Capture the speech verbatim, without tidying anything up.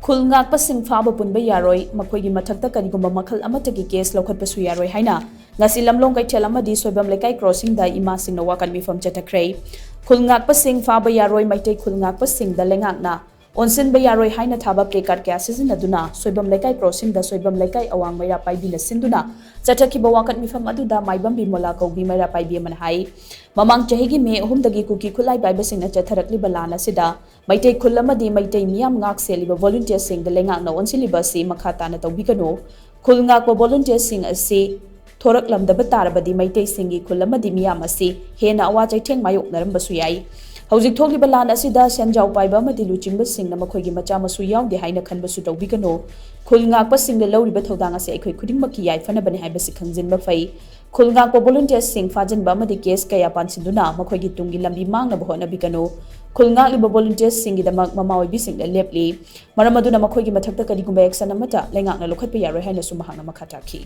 ꯈꯨꯜ ꯉꯥꯛꯄꯁꯤꯡ ꯐꯥꯕ ꯄꯨꯟꯕ ꯌꯥꯔꯣꯏ, ꯃꯈꯣꯏꯒꯤ ꯃꯊꯛꯇ ꯀꯔꯤꯒꯨꯝꯕ ꯃꯈꯜ ꯑꯃꯠꯇꯒꯤ ꯀꯦꯁ ꯂꯧꯈꯠꯄꯁꯨ ꯌꯥꯔꯣꯏ ꯍꯥꯏꯅ ꯉꯁꯤ ꯂꯝꯂꯣꯡ ꯀꯩꯊꯦꯜ ꯑꯃꯗꯤ ꯁꯣꯏꯕꯝ ꯂꯩꯀꯥꯏ ꯀ꯭ꯔꯣꯁꯤꯡꯗ ꯏꯃꯥꯁꯤꯡꯅ ꯋꯥꯀꯠ ꯃꯤꯐꯝ ꯆꯠꯊꯈ꯭ꯔꯦ꯫ ꯈꯨꯜ ꯉꯥꯛꯄꯁꯤꯡ ꯐꯥꯕ ꯌꯥꯔꯣꯏ, ꯃꯩꯇꯩ ꯈꯨꯜ ꯉꯥꯛꯄꯁꯤꯡꯗ ꯂꯩꯉꯥꯛꯅ ꯑꯣꯟꯁꯤꯟꯕ ꯌꯥꯔꯣꯏ ꯍꯥꯏꯅ ꯊꯥꯕ ꯄ꯭ꯂꯦ ꯀꯥꯔꯗ ꯀꯌꯥ ꯁꯤꯖꯤꯟꯅꯗꯨꯅ ꯁꯣꯏꯕꯝ ꯂꯩꯀꯥꯏ ꯀ꯭ꯔꯣꯁꯤꯡꯗ ꯁꯣꯏꯕꯝ ꯂꯩꯀꯥꯏ ꯑꯋꯥꯡ ꯃꯩꯔꯥ ꯄꯥꯏꯕꯤꯅ ꯁꯤꯟꯗꯨꯅ ꯆꯠꯊꯈꯤꯕ ꯋꯥꯀꯠ ꯃꯤꯐꯝ ꯑꯗꯨꯗ ꯃꯥꯏꯕꯝ ꯕꯤꯃꯣꯂꯥ ꯀꯧꯕꯤ ꯃꯩꯔꯥ ꯄꯥꯏꯕꯤ ꯑꯃꯅ ꯍꯥꯏ, ꯃꯃꯥꯡ ꯆꯍꯤꯒꯤ ꯃꯦ ꯑꯍꯨꯝꯗꯒꯤ ꯀꯨꯀꯤ ꯈꯨꯠꯂꯥꯏ ꯄꯥꯏꯕꯁꯤꯡꯅ ꯆꯠꯊꯔꯛꯂꯤꯕ ꯂꯥꯟ ꯑꯁꯤꯗ ꯃꯩꯇꯩ ꯈꯨꯜ ꯑꯃꯗꯤ ꯃꯩꯇꯩ ꯃꯤꯌꯥꯝ ꯉꯥꯛ ꯁꯦꯜꯂꯤꯕ ꯚꯣꯂꯨꯟꯇꯤꯌꯔꯁꯤꯡꯗ ꯂꯩꯉꯥꯛꯅ ꯑꯣꯟꯁꯤꯜꯂꯤꯕ ꯑꯁꯤ ꯃꯈꯥ ꯇꯥꯅ ꯇꯧꯕꯤꯒꯅꯨ꯫ ꯈꯨꯜ ꯉꯥꯛꯄ ꯚꯣꯂꯨꯟꯇꯤꯌꯔꯁꯤꯡ ꯑꯁꯤ ꯊꯣꯔꯛꯂꯝꯗꯕ ꯇꯥꯔꯕꯗꯤ ꯃꯩꯇꯩꯁꯤꯡꯒꯤ ꯈꯨꯜ ꯑꯃꯗꯤ ꯃꯤꯌꯥꯝ ꯑꯁꯤ ꯍꯦꯟꯅ ꯑꯋꯥ ꯆꯩꯊꯦꯡ ꯃꯥꯌꯣꯛꯅꯔꯝꯕꯁꯨ ꯌꯥꯏ꯫ ꯍꯧꯖꯤꯛ ꯊꯣꯛꯂꯤꯕ ꯂꯥꯟ ꯑꯁꯤꯗ ꯁꯦꯟꯖꯥꯎ ꯄꯥꯏꯕ ꯑꯃꯗꯤ ꯂꯨꯆꯤꯡꯕꯁꯤꯡꯅ ꯃꯈꯣꯏꯒꯤ ꯃꯆꯥ ꯃꯁꯨ ꯌꯥꯎꯗꯦ ꯍꯥꯏꯅ ꯈꯟꯕꯁꯨ ꯇꯧꯕꯤꯒꯅꯨ꯫ ꯈꯨꯜ ꯉꯥꯛꯄꯁꯤꯡꯅ ꯂꯧꯔꯤꯕ ꯊꯧꯗꯥꯡ ꯑꯁꯤ ꯑꯩꯈꯣꯏ ꯈꯨꯗꯤꯡꯃꯛꯀꯤ ꯌꯥꯏꯐꯅꯕꯅꯤ ꯍꯥꯏꯕꯁꯤ ꯈꯪꯖꯤꯟꯕ ꯐꯩ꯫ ꯈꯨꯜ ꯉꯥꯛꯄ ꯚꯣꯂꯨꯟꯇꯤꯌꯔꯁꯤꯡ ꯐꯥꯖꯤꯟꯕ ꯑꯃꯗꯤ ꯀꯦꯁ ꯀꯌꯥ ꯄꯥꯟꯁꯤꯟꯗꯨꯅ ꯃꯈꯣꯏꯒꯤ ꯇꯨꯡꯒꯤ ꯂꯝꯕꯤ ꯃꯥꯡꯅꯕ ꯍꯣꯠꯅꯕꯤꯒꯅꯨ꯫ ꯈꯨꯜ ꯉꯥꯛꯂꯤꯕ ꯚꯣꯂꯨꯟꯇꯤꯌꯔꯁꯤꯡꯒꯤꯗꯃꯛ ꯃꯃꯥ ꯑꯣꯏꯕꯤꯁꯤꯡꯅ ꯂꯦꯞꯂꯤ꯫ ꯃꯔꯝ ꯑꯗꯨꯅ ꯃꯈꯣꯏꯒꯤ ꯃꯊꯛꯇ ꯀꯔꯤꯒꯨꯝꯕ ꯑꯦꯛꯁꯟ ꯑꯃꯠꯇ ꯂꯩꯉꯥꯛꯅ ꯂꯧꯈꯠꯄ ꯌꯥꯔꯣꯏ ꯍꯥꯏꯅꯁꯨ ꯃꯍꯥꯛꯅ ꯃꯈꯥ ꯇꯥꯈꯤ꯫